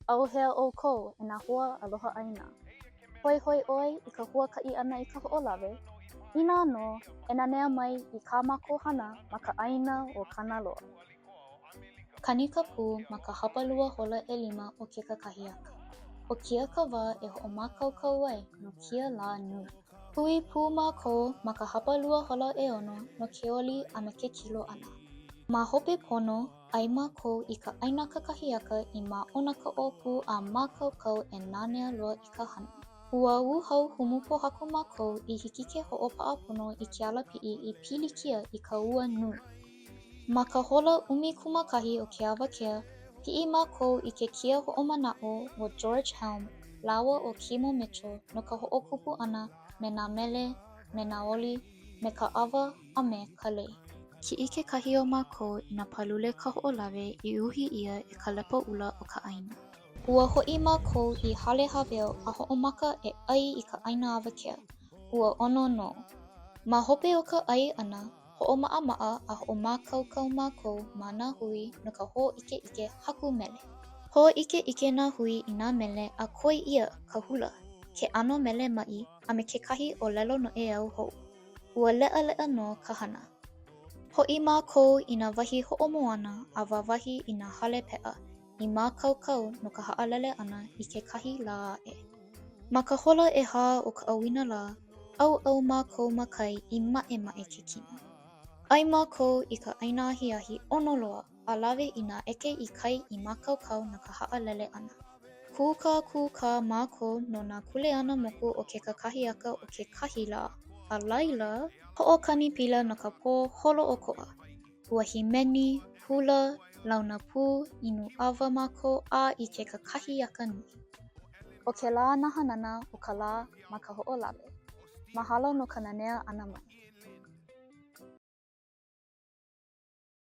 ʻAuhea ʻoukou e nā hoa aloha ʻāina. Hoihoi ʻoe i ka huakaʻi ʻana i Kahoʻolawe? Inā nō, e nanea mai i kā mākou hana ma ka ʻāina ʻo Kanaloa. Kani ka pū ma ka hapalua hola ʻelima o ke kakahiaka. ʻO kēia ka wā e hoʻomākaukau ai no kēia lā nui. Hui pū mākou ma ka hapalua hola ʻeono no ke oli a me ke kilo ʻana. Ma hope pono, ʻai mākou i ka ʻaina kakahiaka i māʻona ka ʻōpū a mākaukau e nanea loa i ka hana. Ua uhau humu pōhaku mākou i hiki ke hoʻopaʻa pono i ke alapiʻi i pilikia i ka ua nui. Ma ka hola 11 o ke awakea, piʻi mākou i ke kia hoʻomanaʻo ʻo George Helm lāua ʻo Kimo Mitchell no ka hoʻokupu ʻana me nā mele, me nā oli, me ka ʻawa a me ka lei. Kiʻi kekahi o mākou i nā pālule Kahoʻolawe i uhi ʻia e ka lepo ʻula o ka ʻāina. Ua hoʻi mākou i Hale Hāweo a hoʻomaka e ʻai i ka ʻaina awakea. Ua ʻono nō. Ma hope o ka ʻai ʻana, Hoʻomaʻamaʻa a hoʻomākaukau mākou ma nā hui no ka hōʻikeʻike haku mele. Hōʻikeʻike nā hui i nā mele a koi ʻia ka hula, ke ʻano mele maʻi a me kekahi ʻōlelo noʻeau hou. Ua leʻaleʻa nō ka hana. Hoʻi mākou i nā wahi hoʻomoana a wāwahi i nā hale peʻa i mākaukau no ka haʻalele ʻana i kekahi lā aʻe. Ma ka hola ʻehā o ka ʻauinalā, ʻauʻau mākou ma kai i maʻemaʻe ke kino. ʻAi mākou i ka ʻaina ahiahi ʻono loa a lawe i nā ʻeke i kai i mākaukau no ka haʻalele ʻana. Kūkākūkā mākou no nā kuleana moku o ke kakahiaka o kekahi lā, a laila, hoʻokani pila no ka pō holoʻokoʻa. Ua hīmeni, hula, launa pū, inu ʻawa mākou a i ke kakahiaka nui. ʻO kēlā nā hanana o ka lā ma Kahoʻolawe. Mahalo no ka nanea ʻana mai.